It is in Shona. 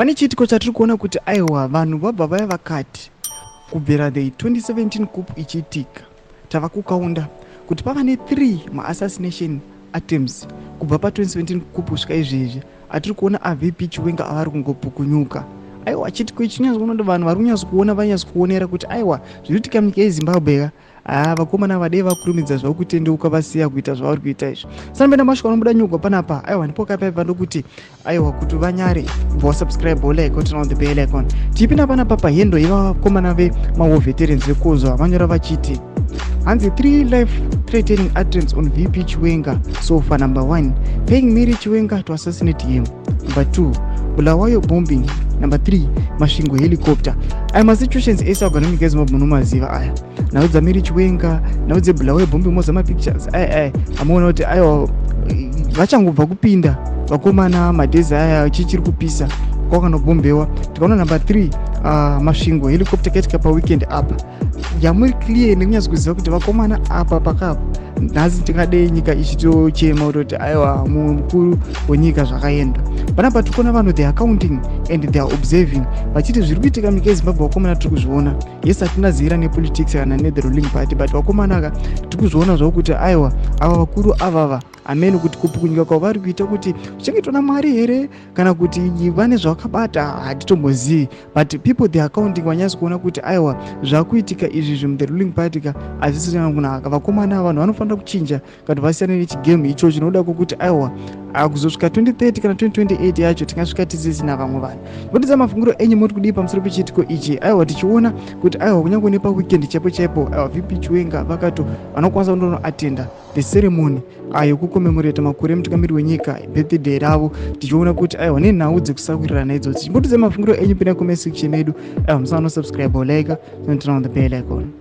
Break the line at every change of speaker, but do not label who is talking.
Pane chiitiko chatiri kuona kuti aiwa, vanhu vabva vaya vakati kubvira the 2017 coup ichiitika, tava kukaunda kuti pava ne3 maassassination attempts kubva pa2017 coup kusvika izvezvi. Atiri kuona aVP Chiwenga avari kungopukunyuka. Aiwa, chiitiko ichi chinyatsokuona kuti vanhu vari kunyatsokuona, vanyatsokuonera kuti aiwa, zviri kuitika munyika yeZimbabwe ka. Haa, vakomana vadei vakurumidza zvavo kutendeuka, vasiya kuita zvavari kuita izvi. Sanopenda mashoko anobuda nyugwa panapa. Aiwa, ndipo kapaipa ndokuti aiwa, kuti vanyare, ubva wasubscribe, wolike, turn on the bell icon. Tichipinda panapa pahendo yevakomana vemawar veterans vekozwa, vanyora vachiti hanzi 3 life threatening attempts on VP Chiwenga so far. Number 1, paying Mary Chiwenga to assassinate him. Number 2, Bulawayo bombing. Number 3, Masvingo helicopter. Aya masituations ese agona munyika yeZimbabwe munomaziva aya, nhau dzaMary Chiwenga, nhau dzeBulawayo bombing, moza mapictures aya aya amuona kuti aiwa, vachangobva kupinda vakomana madhezi aya, chichiri kupisa kwakanobhombewa. Tikaona number 3, Masvingo helicopter, kaitika paweekend apa, yamuri clear nekunyatso kuziva kuti vakomana apa pakapa nhasi tingadei nyika ichitochema kutoti aiwa, mukuru wenyika zvakaenda. Panapa tikuona vanhu, they are counting and they are observing, vachiti zviri kuitika munyika yeZimbabwe, vakomana, tiri kuzviona. Yes, hatina zera nepolitics kana nethe ruling party, but vakomana ka, tiri kuzviona zvavo kuti aiwa, ava vakuru avava hamene kuti kupukunyuka kwavo vari kuita kuti kuchengetwa naMwari here kana kuti vane zvavakabata, hatitombozivi. But people, they are counting, vanyatsi kuona kuti aiwa, zvakuitika izvi zvimuthe ruling party ka hazvisina kunaka. Vakomana, vanhu vanofanira kuchinja kana vasiyane nechigame ichocho, nokuda kwokuti aiwa, kuzosvika 2030 kana 2028 yacho tingasvika tisisina vamwe vanhu. Mutidza mafungiro enyu, muri kudii pamusoro pechiitiko ichi? Aiwa, tichiona kuti aiwa, kunyange nepaweekend chaipo chaipo, aiwa, VP Chiwenga vakato vanokwanisa kundonoatenda the ceremony yekucommemorata makore emutungamiri wenyika, birthday ravo, tichiona kuti aiwa, nenhau dzekusawirirana idzodzi. Chimbotidza mafungiro enyu, pinda comment section yedu. Aiwa, musanosubscribe, like, turn on the bell icon.